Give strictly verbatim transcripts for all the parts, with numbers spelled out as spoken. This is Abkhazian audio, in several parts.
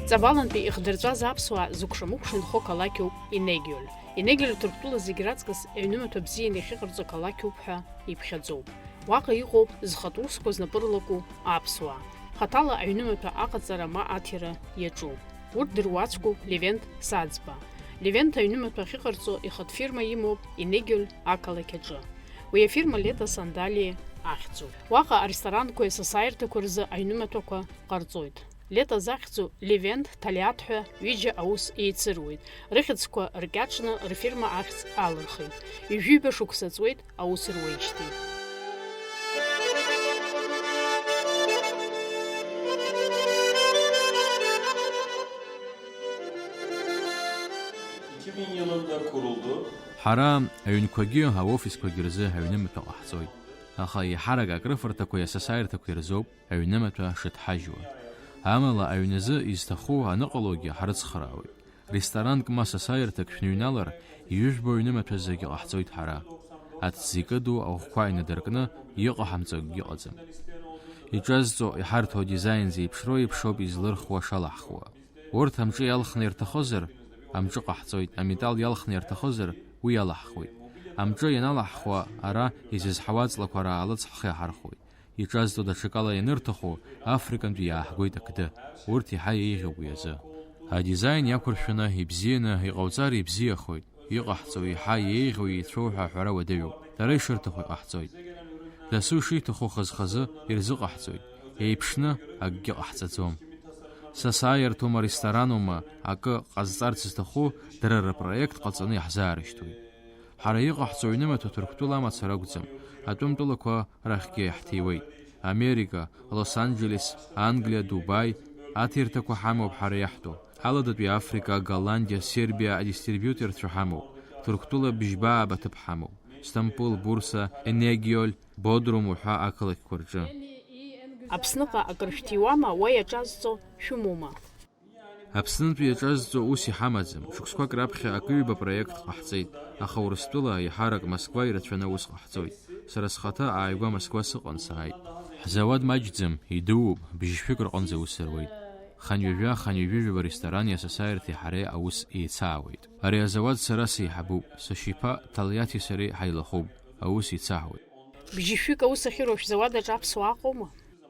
Ҵабалантәи ихдырҵәаз аԥсуаа зыкәша-мыкәша инхо қалақьоуп Инегиоль. Инегиоль Ҭырқәтәыла зегь раҵкыс аҩнымаҭәа бзианы иахьыҟарҵо қалақьоуп ҳәа иԥхьаӡоуп. Уаҟа иҟоуп зхатә усқәа знапы рылаку аԥсуаа, хаҭала аҩнымаҭәа аҟаҵара ма аҭира иаҿу. Урҭ дыруаӡәкуп Левент Саӡба. Левент аҩнымаҭәа ахьыҟарҵо ихатә фирма имоуп Инегиоль ақалақь аҿы. Уи афирма Лето Сандалии ахьӡуп. Уаҟа аресторанқәеи асасааирҭақәеи рзы аҩнымаҭәақәа ҟарҵоит. Лето захьӡу Левент, Ҭалиаҭ ҳәа ҩыџьа аус еицыруеит. Рыхьӡқәа ркьаҿны рфирма ахьӡ алырхит. Ҩажәиба шықәса ҵуеит аус руеижьҭеи. İki bin yılında kuruldu. Ҳара аҩнқәагьы, аофисқәагьы рзы аҩнымаҭәа ҟаҳҵоит. Аха еиҳарак акрыфарҭақәеи асасааирҭақәеи рзоуп аҩнымаҭәа шыҭҳажьуа. Амала аҩназы изҭаху аныҟалогьы ҳрыцхраауеит. Ресторанк ма сасааирҭак шәныҩналар, ижәбо аҩнымаҭәа зегьы ҟаҳҵоит ҳара. Аҭӡы икыду аӷәқәа инадыркны иҟаҳамҵо акгьы ыҟаӡам. Иҿазҵо, иҳарҭо адизаин зеиԥшроу еиԥшоуп излырхуа шалаҳхуа. Урҭ амҿы иалхны ирҭахозар, амҿы ҟаҳҵоит, аметалл иалхны ирҭахозар, уи иалаҳхуеит. Амҿы ианалаҳхуа, ара изызҳауа аҵлақәа раалыҵ ҳхы иаҳархәоит. Иҿазҵо даҽакала ианырҭаху, Африкантәи иааҳгоит ақды. Урҭ еиҳа еиӷьуп уи азы. Адизаин иақәыршәаны, ибзианы, иҟауҵар ибзиахоит. Иҟаҳҵо еиҳа еиӷьу еицәоу ҳәа аҳәара уадаҩуп. Дара ишырҭаху иҟаҳҵоит. Дасу ишиҭаху хаз-хазы ирзыҟаҳҵоит. Еиԥшны акгьы ҟаҳҵаӡом. Сасааирҭоума, ресторанума акы ҟазҵарц зҭаху, дара рпроект ҟаҵаны иаҳзаарышьҭуеит. Ҳара иҟаҳҵо аҩнымаҭәа Ҭырқәтәыла амацара акәӡам, атәым тәылақәа рахьгьы иаҳҭиуеит. Америка, Лос-Анџелес, Англиа, Дубаи, аҭирҭақәа ҳамоуп ҳара иаҳтәу. Аладатәи Африка, Голландиа, Сербиа адистрибиутерцәа ҳамоуп. Ҭырқәтәыла бжьба ааба ҭыԥ ҳамоуп. Стамбул, Бурса, Инегиоль, Бодрум уҳәа ақалақьқәа рҿы. Аԥсныҟа акыр шәҭиуама, уа иаҿазҵо шәымоума? Аԥснынтәи иаҿазҵо ус иҳамаӡам. Шықәсқәак раԥхьа акы-ҩба проект ҟаҳҵеит, аха Урыстәыла, еиҳарак Москва ирацәаны аус ҟаҳҵоит. Сара схаҭа ааигәа Москва сыҟан, сааит. Ҳзауад маҷӡам, идууп, бжьшәык рҟынӡа аус руеит. Ханҩажәа, ханҩажәижәаба ресторани асасааирҭеи ҳареи аус еицаауеит. Ари азауад сара сеиҳабуп, сашьа иԥа Ҭалиаҭи сареи ҳаилахәуп, аус еицаҳауеит. Бжьышәҩык аус ахьыруа шәзауад аҿы аԥсуаа ыҟоума?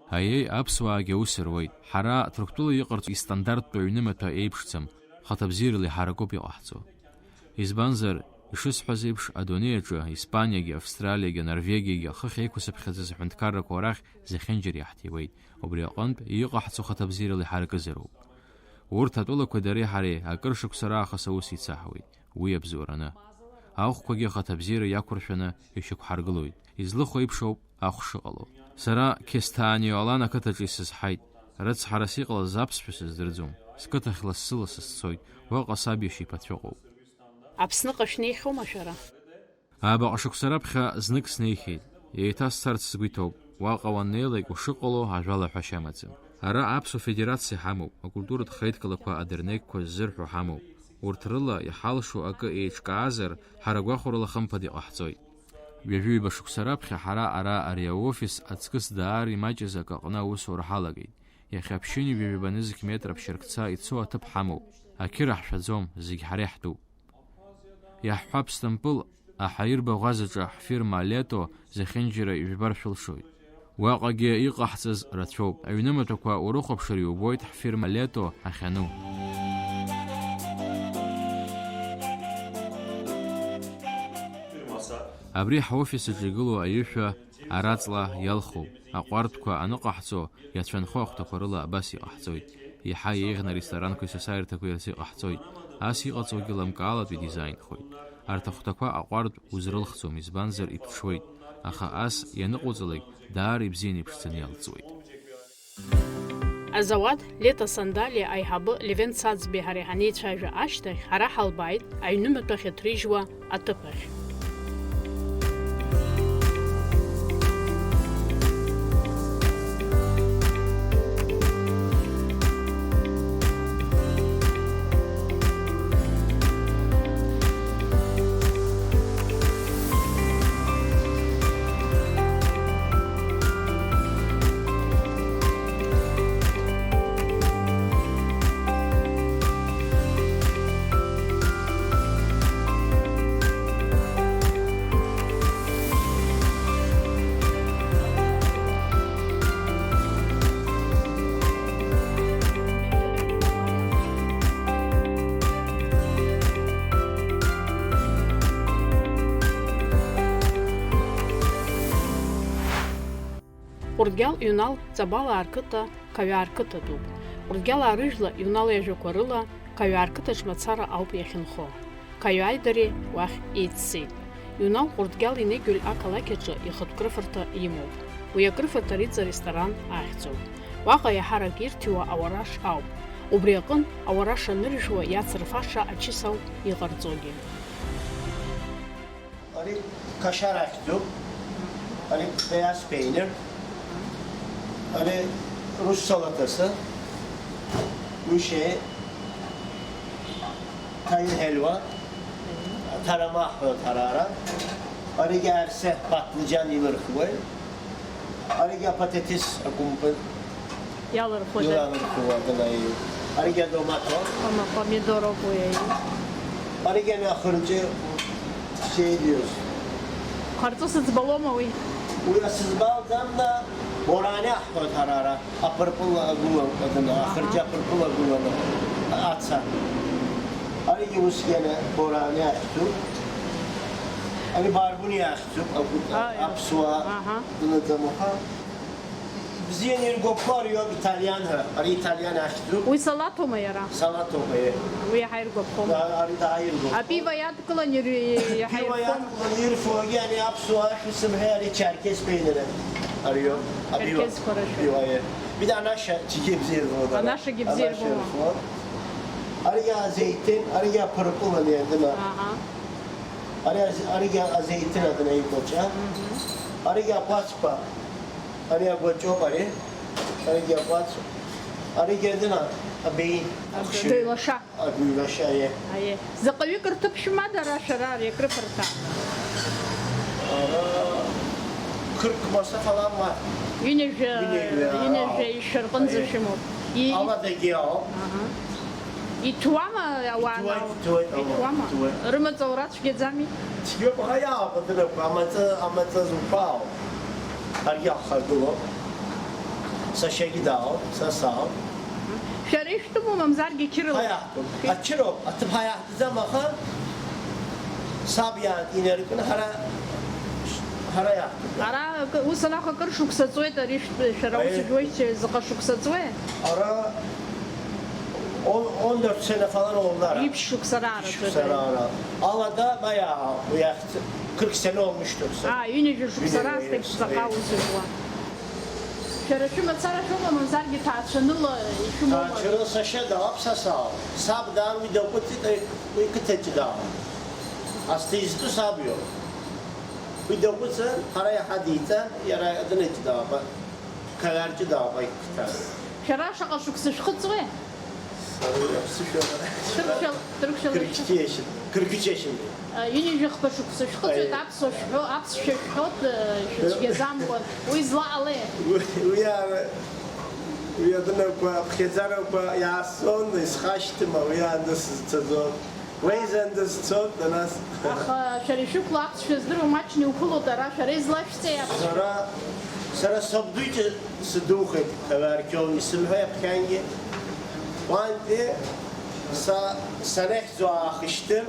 Аиеи, аԥсуаагьы аус руеит. Ҳара Ҭырқәтәыла иҟарҵо истандарттәу аҩнымаҭәа еиԥшӡам, хаҭабзиарала иҳаракуп иҟаҳҵо. Избанзар, ишысҳәаз еиԥш, адунеи аҿы Испаниагьы, Австралиагьы, Норвегиагьы хыхь еиқәсыԥхьаӡаз аҳәынҭқаррақәа рахь зехьынџьара иаҳҭиуеит. Убри аҟынтә, иҟаҳҵо хаҭабзиарала иҳаракызароуп. Урҭ атәылақәеи дареи ҳареи акыр шықәса раахыс аус еицаҳуеит, уи абзоураны. Ахәқәагьы ахаҭабзиара иақәыршәаны ишьақәҳаргылоит. Излыхәеиԥшоуп ахә шыҟало. Сара Кестанио Алан ақыҭаҿы исызҳаит. Рыцҳарас иҟалаз аԥсшәа сыздырӡом. Сқыҭахь лассы-лассы сцоит. Уаҟа саб иашьа иԥацәа ыҟоуп. Аԥсныҟа шәнеихьоума шәара? Аабаҟа шықәса раԥхьа знык снеихьеит. Еиҭа сцарц сгәы иҭоуп. Уаҟа уаннеилак ушыҟало ажәала ҳәашьа амаӡам. Ара аԥсуа федерациа ҳамоуп, акультуратә хеидкылақәа, адырнеқьқәа ззырҳәо ҳамоуп. Урҭ рыла иҳалшо акы еиҿкаазар, ҳара гәахәарыла хымԥада иҟаҳҵоит. Ҩажәи ҩба шықәса раԥхьа ҳара ара ари аофис аҵкыс даара имаҷыз акы аҟны аусура ҳалагеит. Иахьа ԥшьынҩажәи ҩба нызқь метра ԥшьыркца ицо аҭыԥ ҳамоуп. Ақьыра ҳшәаӡом, зегь ҳара иаҳтәуп. Иаҳҳәап, Стампыл аҳаирбаӷәазаҿы ҳфирма Лето зехьынџьара ижәбар шәылшоит. Уаҟагьы иҟаҳҵаз рацәоуп. Аҩнымаҭәақәа урыхәаԥшыр иубоит ҳфирма Лето ахьану. Абри ҳофис аҿы игылоу аҩышәа араҵла иалхуп. Аҟәардәқәа аныҟаҳҵо, иацәынхо ахәҭақәа рыла абас иҟаҳҵоит. Иаҳа еиӷьны аресторанқәеи асасааирҭақәеи рзы иҟаҳҵоит. Ас иҟаҵогьы лымкаалатәи дизаинхоит. Арҭ ахәҭақәа аҟәардә узрылхӡом, избанзар иԥҽуеит, аха ас ианыҟауҵалак, даара ибзианы иԥшӡаны иалҵуеит. Азауад Лето Сандали аиҳабы Левент Саӡбеи ҳареи ҳанеицәажәа ашьҭахь, ҳара ҳалбааит аҩнымаҭәахь иҭрыжьуа аҭыԥ ахь. Ҟәырҭгьал Иунал Ҵабалаа рқыҭа Қаҩаа рқыҭатәуп. Ҟәырҭгьалаа рыжәла Иунал иажәақәа рыла Қаҩаа рқыҭаҿ мацара ауп иахьынхо. Қаҩааи дареи уахь еиццеит. Иунал Ҟәырҭгьал Инегьуль ақалақь аҿы ихатә крыфарҭа имоуп. Уи акрыфарҭа Риҵа ресторан ахьӡуп. Уаҟа иаҳарак ирҭиуа ауараш ауп. Убри аҟын ауараш аныржәуа иацырфаша ачыс ауп иҟарҵогьы. Ари кашара ахьӡуп. Ари beyaz peynir. Ари рус салатасы. Уи шеи. Ҭаир ҳелва. Ҭарама ҳәа ҭарара. Аригьы арсе патлиџьан илырхуеит. Аригьы апататис акәымпыл. Иалырхуеит. Илалырхуа днаиу. Аригьы адомато. Ама помидор ауп уи аиу. Аригьы ами ахырҷы шеидиус. Харҵо сыӡбалома уи? Уи асызбалӡам да, борани аҳҳәоит ҳара ара. Апырпыл агәылан, адын, ахырҷы апырпыл агәыланы аца. Аригьы усгьы аны борани ахьӡуп. Ари барбуни ахьӡуп, агәы-, Аио. Аԥсуа Аҳа. Днаӡамаха. Ибзианы иргәаԥхо ари иоуп италиан ҳәа. Ари италиан ахьӡуп. Уи салаҭоума иара? Салаҭоуп, аиеи. Уи иаҳа иргәаԥхома? Да, ари дааиргәаԥхоит. Апиво иадкылан ир-, иаҳа Пиво ирфом. Иадкылан ирфо, ари, ари аԥсуа ахьӡ сымҳәеи, ари Черкес пеинера. Ари иоуп. Апиво. Черкесқәа рашәа. Пиво, аиеи. Бида анаша џьигьы бзиа ирбоит, ара. Анаша гьы бзиа Анаша ирбома. Ирфо. Ари иаазеиҭин, ари иаԥырпылан иагына. Аҳа. Ари аз-, аригьы азеиҭын адын аикәаҿы. Мгм. Аригьы акәацқәа. Ари агәаҿоуп ари. Аригьы акәац. Аригьы адына абеи. Аб-, Ахшыҩ. Деилаша. Агәыҩрашьа, аиеи. Аиеи. Заҟаҩык рҭыԥ шәымада ара шәара ари акрыфарҭа? Ара хырк масафала ма. Ҩынҩажәа, Ҩынҩажәа, ҩынҩажәа аа. Ишәа рҟынӡа Аиеи. Шәымоуп. И-, Аладагьы ауп. Аҳа. Иҭәуама ауаа Иҭәуеит, нау? Иҭәуеит, ауаа, Иҭәуама? Иҭәуеит. Рымаҵ аура цәгьаӡами? Цәгьоуп, аха иаауп адыррақәа, амаҵы, амаҵы зуқәа ауп. Аргьы ахагылоуп. Сашьагьы даауп, са саауп. Шәара ишәтәыму, мамзаргьы қьырала? Ҳа иаҳтәуп. Ачыроуп, аҭыԥ ҳа иаҳтәӡам, аха саб иаан инаркны ҳара, ҳара иаҳтәуп. Ара акы, ус анакәха, акыр шықәса ҵуеит ари шәтә-, шәара Аиеи. Ус ижәуеит, заҟа шықәса ҵуеи? Ара он, он дөрт сәнә фалан олдара. Ибжь шықәса раара Ибжь шықәса ҵуеит ари. Раара. Алада, маиа, уи ахьӡ, қырк сәнә олмышьҭроуп са. А, ҩынҩажәа шықәса Ҩынҩажәа, раасҭагь заҟа аиеи. Ус ижәуа. Шәара шәымацара шәоума, мамзаргьы ҭаацәаныла ишәымоума? Ҭаацәара сашьа даауп, са саауп. Саб даан, уи дакәыҵит, уи қыҭаҿы даауп. Асҭа изтәу саб иоуп. Уи дакәыҵын, ҳара иаҳа диҵан, иара адынаҿы даауп, Қаҩарҿы даауп, ақыҭа. Шәара шаҟа шықәса шәхыҵуеи? Сара уи аԥсышәала. Ҭырқәшәала, ҭырқәшәала. Қырқыҭиашьын, қырқыҭиашьын. А, ҩынҩажәа хԥа шықәса шәхыҵуеит, Аиеи. Аԥсуа шәҳәо, аԥсшәа шәҳәоит, э, шәыцәгьаӡамкәан. Уи злаҟалеи? Уи, уи ара, уи адынақәа, аԥхьаӡарақәа иаасон, исхашҭма, уи аанда сызцаӡом. Уеизан дызцоит, данас. Аха шәара ишәықәло аԥсшәа здыруа маҷны иуԥылоит ара, шәара излашәҵеи аԥсшәа? Сара, сара сабду иҿы сыдухеит, Қаҩарқьоу исымҳәеи аԥхьангьы. Уантәи са, санахьӡу аахышьҭыр,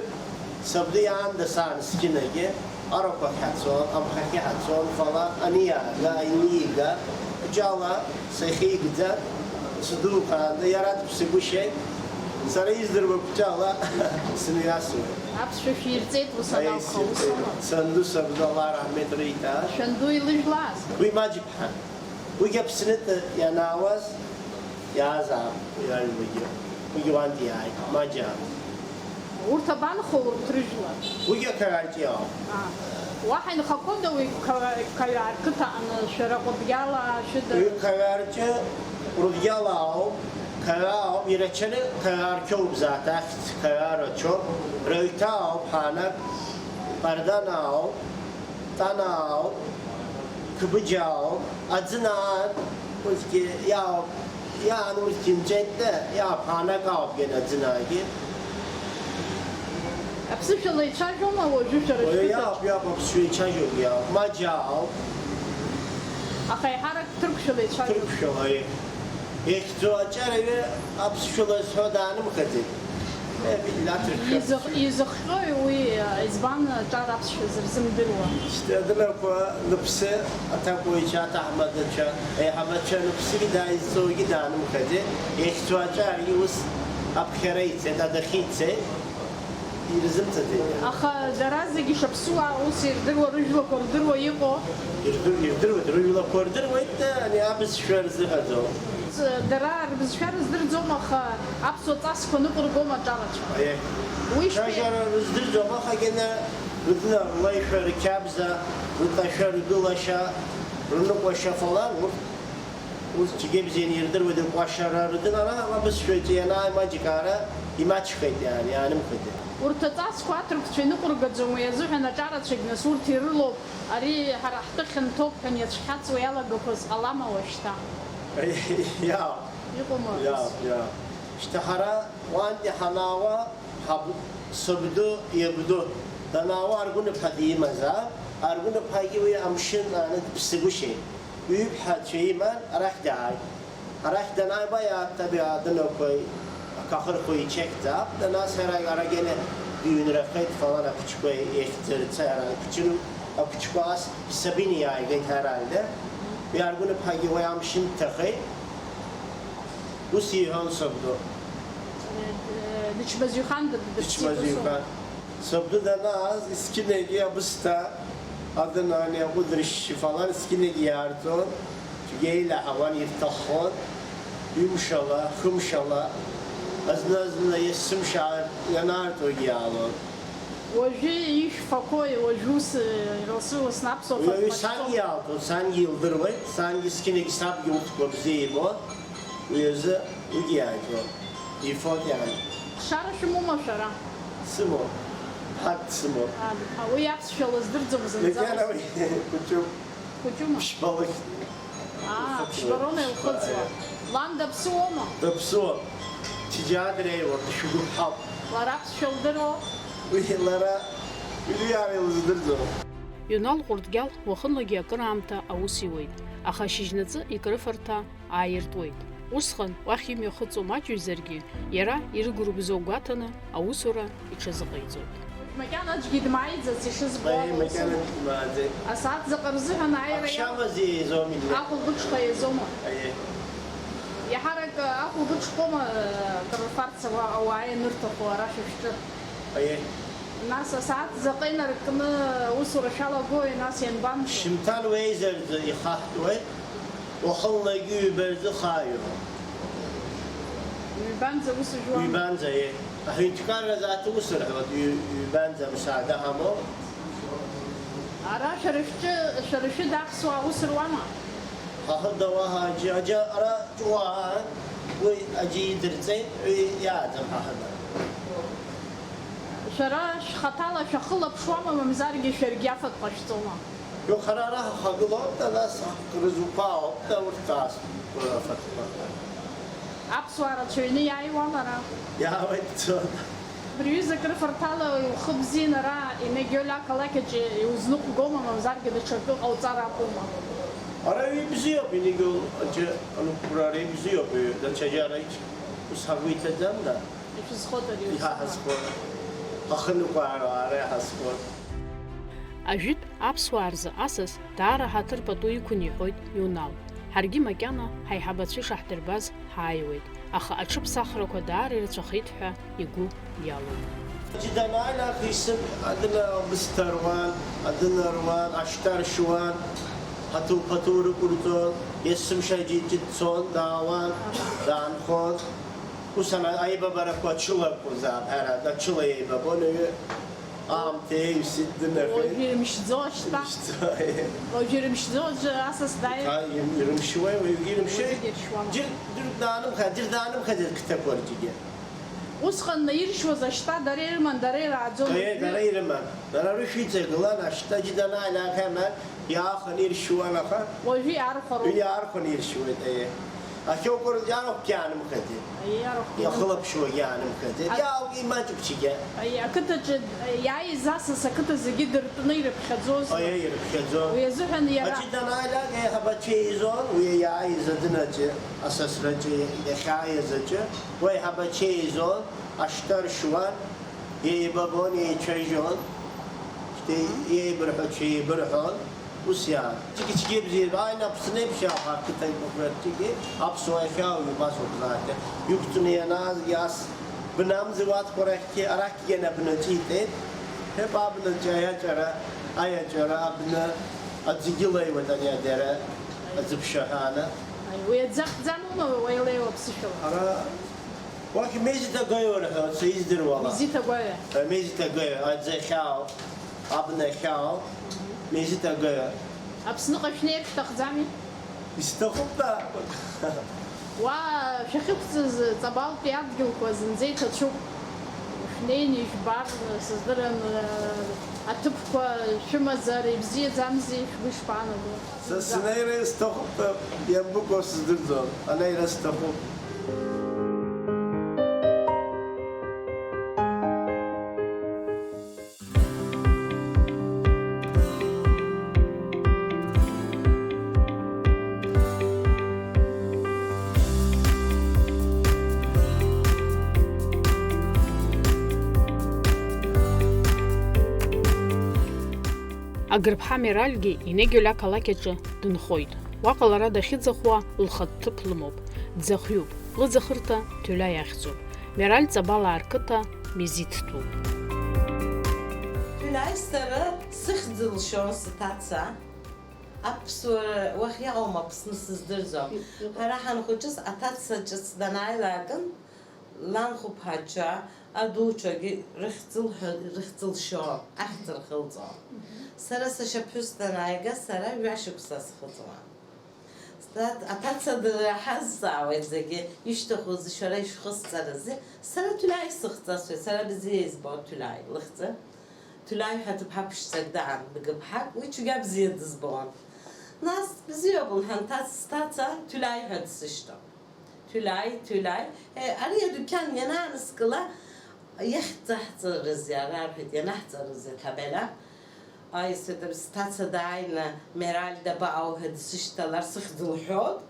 сабду иаанда саан сқьынагьы, арахә ахь ҳацон, амхахьы ҳацон, фала аниаага, аинига, ҷала сахьигӡа, сыдухаанда, иара дыԥсыгәышьеит, сара издыруа ҷала сымҩасуеит. Аԥсшәа шәирҵеит ус Аиеи, анакәха, ус сирҵеит. Аума? Санду сабду Аллах раҳмет риҭаа. Шәанду илыжәлаз? Уи Маџь иԥҳа. Уигьы Аԥснытәы ианаауаз, иаазаап, уи аҩбагьы. Уигьы уантәи иааит, Маџьаа. Урҭ абанхо, урҭ рыжәла? Уигьы Қаҩарҷиа ауп. А. Уаҳа инхақәода уи Қа-, Қаҩаа рқыҭа аҟны, шәара Ҟәырҭгьала шәыда? Уи Қаҩарҷы, Ҟәырҭгьала ауп, Қаҩаа ауп, ирачаны Қаҩарқьоуп зааҭ ахьӡ, Қаҩарачоуп, Раҩҭаа ауп, ҳаанак, Ҟардана ауп. Ҭанаа ауп, Қыбыџьаа ауп, Аӡынаа, урҭгьы иаауп, иаан урҭгьы нҵәеит, иааԥаанак ауп гьаны Аӡынаагьы. Аԥсышәала ицәажәома уажәы шәара Уаҩы шәқыҭаҿ? Иаауп, иаауп, аԥсшәа ицәажәогьы иаауп. Маџьаа ауп. Аха еиҳарак ҭырқәшәала ицәажәоит? Ҭырқәшәала, еи. Иахьӡу аҿар аҩы аԥсшәала зҳәо даанымхаӡеит. Изых-, изыхҟьои уи, избан аҿар аԥсшәа зырзымдыруа? Шьҭа адыррақәа, лыԥсы аҭакәажәцәа, аҭаҳмадацәа, аиҳабацәа рыԥсгьы дааизҵогьы даанымхаӡеит, иахьцо аҿар ус аԥхьара ицеит, адәахьы ицеит, ирзымҵаӡеит. Аха дара зегьы шаԥсуаа ус ирдыруа, рыжәлақәа рдыруа иҟоу? Ирдыр-, ирдыруеит, рыжәлақәа рдыруеит, ани абызшәа рзыҟаҵоу. Дара рбызшәа рыздырӡом, аха аԥсуа ҵасқәа ныҟәыргом аҿарацәа. Аиеи. Уи шәи- Цәажәара рыздырӡом, аха гьаны рыдны рлеишәа, рқьабза, ртәашәа, ргылашьа, рныҟәашьа ҟалар, урҭ, урҭ цәгьа бзианы ирдыруеит, ркәашара рыдын, ара абызшәаҿы ианааи маҷк ара имаҷхеит, иаан-, иаанымхеит. Урҭ аҵасқәа аҭырқәцәа иныҟәыргаӡом, уи азыҳәан аҿарацәагь нас урҭ ирылоуп. Ари ҳара ҳтәы хьанҭоуп ҳәа иацәхьаҵуа иалагақәаз ҟалама уажәшьҭа? Иа. Иҟоума? Иа, иа. Шьҭа ҳара уантәи ҳанаауа, ҳаб-, сабду, иабду данаауа, Аргәыныԥҳа димазаап, Аргәыныԥҳагьы уи амшын ааны дыԥсыгәышьеит. Ҩыԥҳацәа иман, арахь дааит. Арахь данааба, иаатәа адынақәа, ақахырқәа ичеқьӡа, нас ара, арагьы дыҩнрахеит, фалан ақәчқәа иахьӡырца, ара ақәчы-, ақәчқәа ас Сабиниа иааигеит арагь, да? Уи Аргәыныԥҳагьы уи амшын дҭахеит. Ус иҳәон сабду. Дычмазаҩхан, дыԥсит. Дычмазаҩхан. Сабду данааз, есқьынагьы абысҭа, адын ани аҟәыд рышьшьы фалан, есқьынагьы иаарҵон, цәгьа илаҳауан, ирҭаххон, ҩымшала, хымшала, азны-азны есымша ианаартуагьы иаалон. Уажәы ишәфақәои, уажәы ус, лассы-лассы аԥсуа фатә ҟаҵәҟьоуп. Уи сангьы иаалҭон, сангьы илдыруеит, сангьы есқьынагьы сабгьы урҭқәа бзиа ибон. Уи азы уигьы иааигон. Ифон иан. Хшара шәымоума шәара? Сымоуп. Ҳак сымоуп. Ад-, а, уи аԥсшәа лыздырӡом зынӡа. Макьана уи хәыҷуп. Хәыҷума? Ԥшьба лыхьӡ. Аа, ԥшьба роума илхыҵуа? Лан даԥсыуоума? Даԥсыуам. Ҭиџьаа дреиуам, дшәгәыԥҳауп. Лара аԥсшәа лдыруоу? Уи лара, уи иара илыздырӡом. Иунал Ҟәырҭгьал уахынлагьы акыраамҭа аус иуеит, аха шьыжьнаҵы икрыфарҭа ааиртуеит. Усҟан уахь имҩахыҵуа маҷҩзаргьы, иара ирыгәырбзоу гәаҭаны аусура иҽазыҟаиҵоит. Макьана аӡәгьы дмааиӡац ишызбо. Аиеи, ала макьана усума? Дмааӡеит. Асааҭ заҟа рзыҳәан ааира иа-, Аԥшьамазеи еизоуми? Ахәылбыҽха еизоума? Аиеи. Иаҳарак ахәылбыҽхома, э, акрырфарц ауа-, ауаа ианырҭаху ара шәышәҿы? Аиеи. Нас асааҭ заҟа инаркны аусура шәалагои, нас ианбанҵәо? Шьымҭан уеизарӡа ихаҳтуеит, уахынлагьы ҩба рзы хааҩо. Ҩбанӡа ус жәуама? Ҩбанӡа, еи. Аҳәынҭқарра азы аҭ-, ус рҳәоит, ҩ-, ҩбанӡа мсаада ҳамоуп. Ара шәара шәҿы, шәара шәыда аԥсуаа ус руама? Ҳа ҳәа дауа ҳа аџьы, аџьы ара ҷуаа, уи аџьы идырҵеит, уи иааӡам ҳа ҳәа. Шәара шәхаҭала шәахылаԥшуама, мамзаргьы шәаргьы афатә ҟашәҵома? Иухара ара ҳахагылоуп, да, нас ҳкрызуқәа ауп, да, урҭ аас, афатәқәа. Аԥсуаа рацәаҩны иааиуама ара? Иаауеит, цон. Абри ҩызак рыфарҭала иухыбзиан ара, Инагьыли ақалақь аҿы иузныҟәгома, мамзаргьы даҽакы ҟауҵар акәума? Ара ҩы бзиоуп, Инагьыли аҿы анықәԥрара ибзиоуп, даҽаџьара ич-, ус ҳагәы иҭаӡам, да? Ишәызхоит ари. Иҳаҳазхоит. Ахынықәаара ара иҳазхоит. Ажәытә аԥсуаа рзы асас даара ҳаҭыр пату иқәын иҳәоит Иунал. Ҳаргьы макьана ҳаиҳабацәа ишаҳдырбаз ҳааиуеит, аха аҽыԥсахрақәа даара ирацәахеит ҳәа игәы иалоуп. Аӡәы данааилак, исым-, адына абысҭа руан, адына руан, ашьҭа ршьуан, ҳаҭыр-ԥаҭыр рықәырҵон, есымша џьыџьы дцон, даауан, даанхон. Ус ана-, аибабарақәа ачыла акәзаап, ҳәарада, ачыла еибабон, аҩы аамҭа еиҩсит, дынахеит. Уажә ирымшьӡо ашьҭа? Ирымшьӡо, аиеи. Уажә ирымшьӡо аӡәы асас дааир? Ҭа-, ирым-, ирымшьуеи, уаҩгьы ирымшьуеи? Уаҩгьы иршьуам. Џьыр-, џьыр даанымхаӡеит, џьыр даанымхаӡеит қыҭақәа рҿгьы. Усҟан наиршьуаз ашьтәа дара ирыман, дара ирааӡон. Аиеи, дара ирыман. Дара рышә иҵагылан, ашьтәа џьы данааилак, аман, иааханы иршьуан, аха. Уажәы иаархәароуп. Уи иаархәаны иршьуеит, аиеи. Ахьоукырҵә иаархәгьы аанымхаӡеит. Аиеи, иаархәгьы. Иахылаԥшуагьы аанымхаӡеит. А- Иааугьы имаҷуп џьыгьа. Аиеи, ақыҭаҿы, аиеи, иааиз асас ақыҭа зегьы дыртәны ирыԥхьаӡоз. Аиеи, ирыԥхьаӡон. Уи азыҳәан иара. Аӡәы данааилак, аиҳабацәа еизон, уи иааиз адынаҿы, асасраҿы, иахьааиз аҿы, уи аиҳабацәа еизон. Ашьҭа ршьуан, еибабон, еицәажәон, шьҭа еибырҳәо, ҽеибырҳәон, ус иаан. Ҵәык-ҵәгьы бзиа, ааины Аԥсны еиԥш иаауп ақыҭа имаҟәра ҵәыгьы, аԥсуа иахьаау убас ауп, знаете. Иқәҵны ианааз, иас бнамзи уаткәа рахьгьы, арахьгьы ианабнаҵәитеит, ҳәа абнаҵәа аиаҵәара, аиаҵәара абна аӡәгьы леиуеит ани адара аӡыԥшаҳәана. Аи, уи аӡы ахьӡанума уеилеиуа ԥсышәала? Ара Уахь Мезиҭ Агоиуа рҳәоит, са издыруала. Мезиҭ Агоиуа. Э, Мезиҭ Агоиуа, аӡы ахьаау, абна ахьаау, Мезиҭ Агоиуа. Аԥсныҟа шәнеир шәҭахӡами? Исҭахуп, да. Уа шәахьықәҵыз Ҵабалтәи адгьылқәа зынӡа иҭацәуп. Шәнеины ижәбар, сыздырам, э, аҭыԥқәа шәымазар, ибзиаӡамзи, шәгәы ишԥаанаго? Са сынеира сҭахуп, иамбыкәу сыздырӡом, анеира сҭахуп. Агрыԥҳа Меральгьы Инегьөл ақалақь аҿы дынхоит. Уаҟа лара дахьыӡахуа лхатә ҭыԥ лымоуп. Дӡахҩуп. Лыӡахырҭа Ҭуляи ахьӡуп. Мераль Ҵабалаа рқыҭа Мезиҭтәуп. Ҭуляи сара сыхьӡ лшьон сҭаца. Аԥсуара уахь иҟоума Аԥсны сыздырӡом. Ҳара ҳанхәыҷыз аҭаца ҿыц данааилакын, ланхәыԥҳацәа, адуцәагьы рыхьӡ лҳәо, рыхьӡ лшьо, ахьӡ рхылҵо. Мгм. Сара сашьаԥҳәыс данааига, сара ҩашықәса схыҵуан. Сҭат-, аҭаца драҳазҵаауеит зегьы, ишәҭахузеи шәара ишәхысҵарызеи? Сара Ҭуляи сыхҵасуеит, сара бзиа избоит Ҭуляи лыхьӡы. Ҭуляи ҳәа ҭыԥҳа ԥшӡак даан, бгыԥҳак, уи цәгьа бзиа дызбон. Нас бзиоуп, лҳәан, ҭац-, сҭаца Ҭуляи ҳәа дсышьҭоуп. Ҭуляи, Ҭуляи, э, ари адәқьан ианааныскыла, иахьӡаҳҵарызеи, ара рҳәеит, ианаҳҵарызеи аҭабель? Аи, сҳәеит, сҭаца дааины, Мераль дабаҟоу ҳәа дсышьҭалар, сыхьӡ лҳәоит,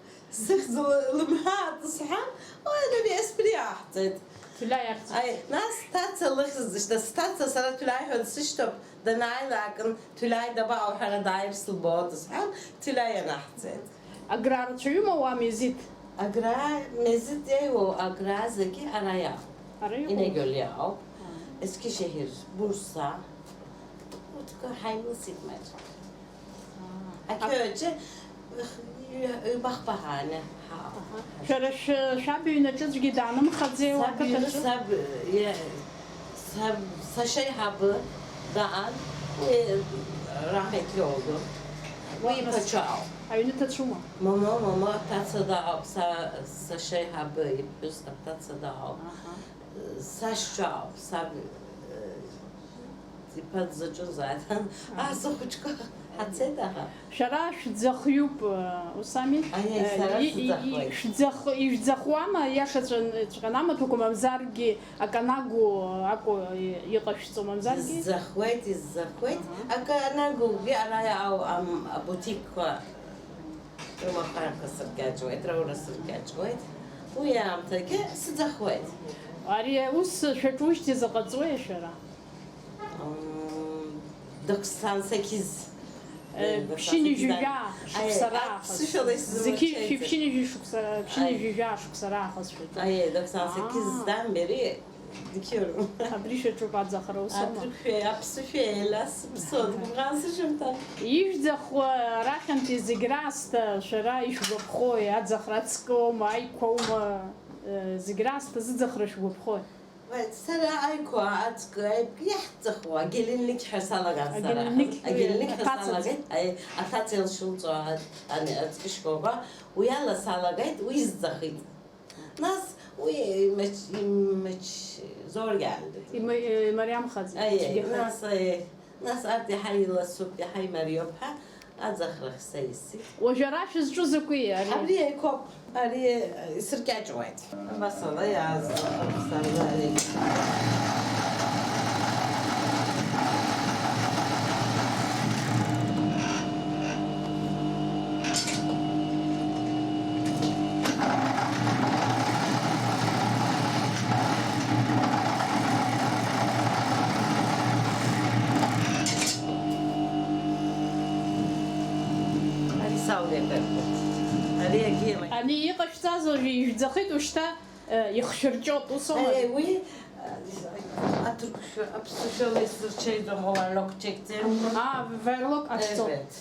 сыхьӡ лымҳәааит сҳәан, уи анаби аспри аҳҵеит. Ҭуляи ахьӡ. Аи, нас сҭаца лыхьӡ дышьҭа-, сҭаца сара Ҭуляи ҳәа дсышьҭоуп, данааилакын, Ҭуляи дабаҟоу ҳәа дааир сылбоит сҳәан, Ҭуляи ианаҳҵеит. Агра рацәаҩума уа Мезиҭ? Агра, Мезиҭ иеиуоу агра зегьы ара иаауп. Ара иҟоуп? Инегьөл иаауп. Аа. Ескишехир, Бурса. Урҭқәа ҳаимысит маҷк. Аа. Ақьоаҿы, ҩ-, ҩбахԥа ҳааны ҳаауп. Аҳа. Шәара шәы-, шәаб иҩнаҿыцәгьы даанымхаӡеи уа ақыҭаҿы? Саб иҩны, саб, иа-, Са, сашьа еиҳабы даан, уи раҳәеит иоуго. Уи иԥацәа ауп. Аҩны ҭацәума? Мама, мама, ҭаца дауп, са, сашьа еиҳабы иԥҳәыс аҭаца дауп. Аҳа. Сашьцәа ауп, саб, э, иԥа дзаҿызааит. Аҳа. Ас ахәыҷқәа ҳацеит, аха. Шәара шәӡахҩуп, ус ами? Аиеи, сара и-, и-, сӡахуеит. Шәӡах-, ижәӡахуама, иашаҵәҟьаны амаҭәақәа, мамзаргьы аканагәо акәу иҟашәҵо, мамзаргьы? Изӡахуеит, изӡахуеит. Аҳа. Аканагәгьы ара иаау, ам, абутикқәа рымахәарқәа сыркьаҿуеит, раура сыркьаҿуеит. Уи аамҭагьы сӡахуеит. Ари аус шәаҿужьҭеи заҟа ҵуеи шәара? М, дықәсан сақьыз. Э, э, дықәсан ԥшьынҩажәи сақьыз жәаа дан-, шықәса аи, раахыс. Аԥсышәала исзымаччеит. Зқьи шәи ԥшьынҩажәи шықәса, ԥшьынҩажәи жәаа шықәса раахыс шәаҿуп. Аи, дықәсан сақьыз Аа. Здан, бери, дқьыру. Абри шәаҿуп аӡахара, ус аума? Аҭырқәеи аԥсышәеи еиласыԥсоит, гәыбӷан сышәымҭан. Ижәӡахуа арахьантәи зегь раасҭа шәара ишәгәаԥхои? Аӡахра ацкоума, аиқәаума, э, зегь раасҭа зыӡахра шәгәаԥхои? Уи, сара аиқәа ацк-, аиқә иаҳҵахуа, агеленлик ҳәа салаган сара. Агеленлик, агеленлик ҳәа аҭаца салагеит, аи, аҭаца илшылҵо а-, ани, аҵкы шкәакәа, уи ала салагеит, уи изӡахит. Нас уи имач-, имач-, зоргьы аалдеит. Има-, э, имариамхаӡеит. Аи, аи, цәгьахеит. Нас, аи, Нас арҭ иаҳа иласуп, иаҳа имариоуп ҳәа аӡахрахь са исит. Уажәы ара шәызҿу закәи, ари? Абри еиқәоуп, ари исыркьаҿуеит. Абас ала иаазахроуп сара ари. Ари иҟашәҵаз уажәы ижәӡахеит, ушьҭа, э, ихшәырҷоуп, ус аума? Аи, уи, э, аҭырқәшәа, аԥсышәала исырҽеиӡом, оверлок ҿекӡеит. А, оверлок ҟасҵоит.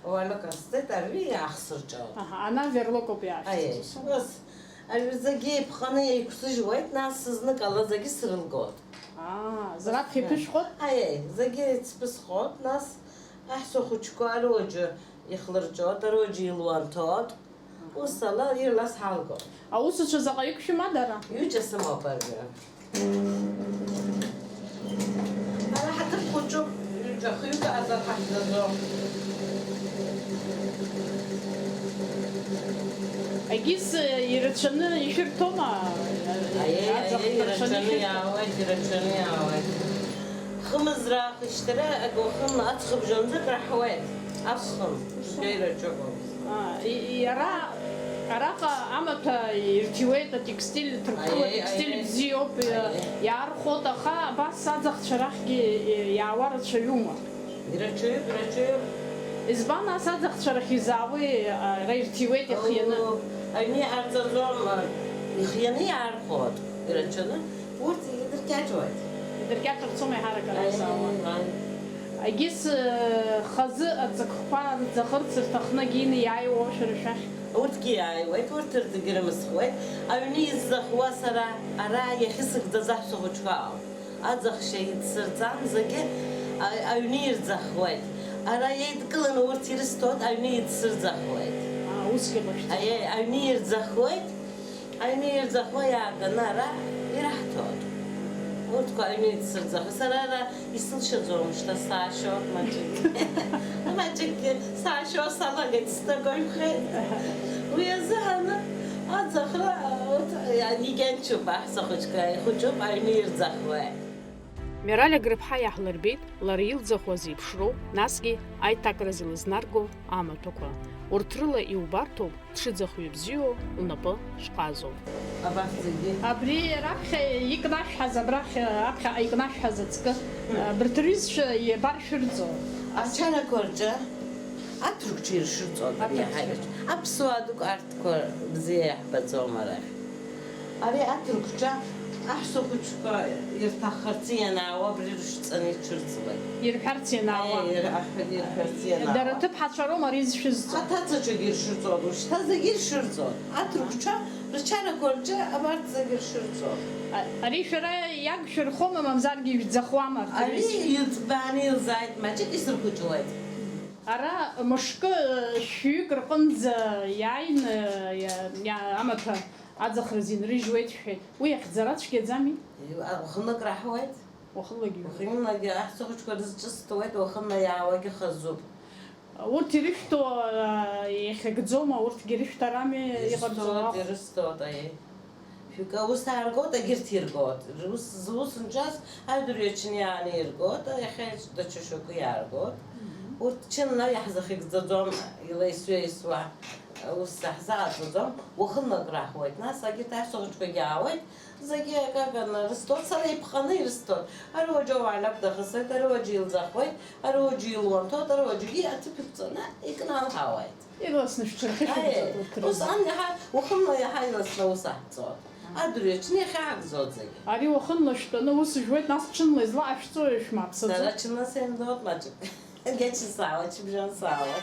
Оверлок ҟасҵеит, ари иаахсырҷоит. Аҳа, ана оверлок ауп иаашьҭыз, ус аума? Ус, ари зегьы еиԥханы еиқәсыжьуеит, нас зныкала зегьы срылгоит. Аа, раԥхьа иԥышәхоит? Аиеи, зегьы еицԥысхоит, нас аҳәса хәыҷқәа ароџьы ихлырҷоит, ароџьы илуанҭоит. Ус ала ирлас ҳалгоит. Аусуцәа заҟаҩык шәымада ара? Ҩыџьа сымоуп абра. Ара ҳаҭыр хәыҷуп, ҩыџьа хҩык азар ҳахьӡаӡом. Егьыс, э, ирацәаны ишәырҭома? Аиеи, аиеи, аӡахәҭа рацәаны ирацәаны ишәырҭо? Иаауеит, ирацәаны иаауеит. Хымызра ахьышьҭара, акы уахынла аҵхыбжьонӡа краҳауеит. Аԥхын, жәеира ҿыгоуп. А, и-, и-, ара, араҟа амаҭәа ирҭиуеит, атекстиль, Ҭырқәтәыла аиеи, атекстиль аиеи. Бзиоуп, и-, Аиеи. Иаархәоит, аха абас аӡахцәа рахьгьы, и-, иаауа рацәаҩума? Ирацәаҩуп, ирацәаҩуп. Избан ас аӡахцәа рахь изаауеи, ара ирҭиуеит ихианы? Оо, аҩны иҟарҵаӡом, ихианы иаархәоит, ирацәаны. Урҭ идыркьаҿуеит. Идыркьаҿырцома еиҳарак ара изаауа? Аи, аи. Егьыс, э, хазы аҵакқәа рӡахырц рҭахны егьины иааиуоу шәара шәахь? Урҭгьы иааиуеит, урҭ рзгьы рымысхуеит. Аҩны изӡахуа сара ара иахьысыгӡаз аҳәса хәыҷқәа ауп. Аӡахшьа идсырҵан зегьы а-, аҩны ирӡахуеит. Ара еидкыланы урҭ ирысҭоит, аҩны идсырӡахуеит. Аа, усгьы ҟашәҵа. Аиеи, аҩны ирӡахуеит. Аҩны ирӡахуа иааганы ара ираҳҭоит. Урҭқәа аҩны идсырӡахо. Сара ара исылшаӡом, шьҭа саашьо маҷыкгьы. Маҷыкгьы саашьо салагеит, сҭагоимхеит. Уи азыҳәан аӡахра, урҭ, иагьанчуп, аҳәса хәыҷқәа ихәыҷуп, аҩны ирӡахуеит. Мераль Агрыԥҳа иаҳлырбеит лара илӡахуа зеиԥшроу, насгьы аиҭакраз илызнарго амаҭәақәа. Урҭ рыла иубарҭоуп дшыӡахҩы бзиоу, лнапы шҟазоу. Абарҭ зегьы. Абри раԥхьа икнашәҳаз, абрахь, аԥхьаҟа икнашәҳаз аҵкы, Мм. Абарҭ рҩызцәа иабаршәырҵо? Ачарақәа рҿы аҭырқәцәа иршырҵоит, ари аҭырқәцәа. Иаҳа иршь-, аԥсуаа дук арҭқәа бзиа иаҳбаӡом арахь. Ари аҭырқәцәа аҳәса хәыҷқәа ирҭаххарц ианаауа абри рышәҵаны иҽырҵуеит. Ирҳәарц ианаауа. Аиеи, ир-, аҳ-, ирҳәарц ианаауа. Дара аҭыԥҳацәа роума ари зшәызҵо? Аҭацаҿагьы иршырҵоит, ушьҭа зегьы иршырҵоит. Аҭырқәцәа рчарақәа рҿы абарҭ зегьы ршырҵоит. А-, ари шәара иагшәырхома, мамзаргьы ижәӡахуама арҭ рҩызцәа? Ари иӡбааны илзааит, маҷык исырхәыҷуеит. Ара мышкы, шәҩык рҟынӡа иааины, иа-, иа-, амаҭәа аӡахразы инрыжьуеит шәҳәеит. Уи ахьӡара цәгьаӡами? Уахынлак раҳауеит. Уахынлагьы. Уахынлагьы аҳәса хәыҷқәа рызҿысҭуеит, уахынла иаауагьы хазуп. Урҭ ирышәҭо, а, иахьагӡома, урҭгьы ирышәҭарами, иҟарҵо? Ирысҭоит, ахә- ирысҭоит, аиеи. Шәҩык аус ааргоит, агьырҭ иргоит. Рус, зус нҵәаз адырҩаҽны иааны иргоит, иахьа даҽа шәҩык иааргоит. Мгм. Урҭ чынла иаҳзахьыгӡаӡом, илеисҩеисуа ус ҳзааӡаӡом, уахынлак раҳуеит. Нас агьырҭ аҳәса хәыҷқәагьы аауеит, зегьы акаканы рысҭоит, сара иԥҟаны ирысҭоит. Ари уаџьоу уаанап дахысуеит, ари уаџьы илӡахуеит, ари уаџьы илуанҭоит, ари уаџьгьы аҭыԥ иқәҵаны икналҳауеит. Ирласны шәҽырхьышәырҵоит. Аиеи, урҭ рзы. Усҟан иаҳа, уахынла иаҳа ирласны аус аҳҵоит. Адырҩаҽны иахьаагӡоит зегьы. Ари уахынла шәтәаны ус жәуеит, нас ҽынла излаҟашәҵои шәмаԥсаӡо? Сара ҽынла сеимдоит маҷык. Гьачысаауа, чыбжьонсаауа.